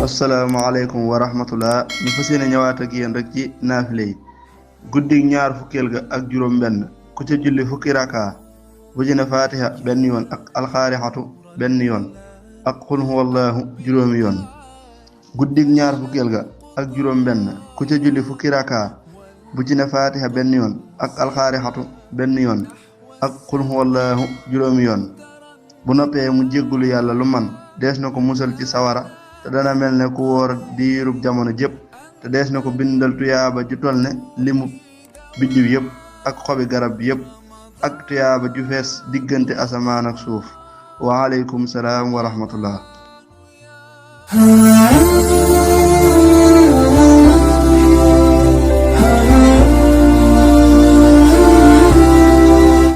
asalaamaaleykum wa rahmatullah ñu fas yéene ñëwaat ak yéen rek ci naafile yi guddig ñaar fukkeel ga ak juróom benn ku ca julli fukki raka bu ci ne fatiha benn yoon ak alxaarixatu benn yoon ak xul huwallaahu juróomi yoon guddig ñaar fukkeel ga ak juróom benn ku ca julli fukki raka bu ci ne fatiha benn yoon ak alxaarixatu benn yoon ak xul huwallaahu juróomi yoon bu noppee mu jéggulu yàlla lu man dees na ko musal ci sawara te dana mel ne ku wóor diirub jamono jépp te dees na ko bindal tuyaaba ju tol ne limu biddiw yépp ak xobi garab yépp ak tuyaaba ju fees diggante asamaan ak suuf wa aleykum salaam wa rahmatullah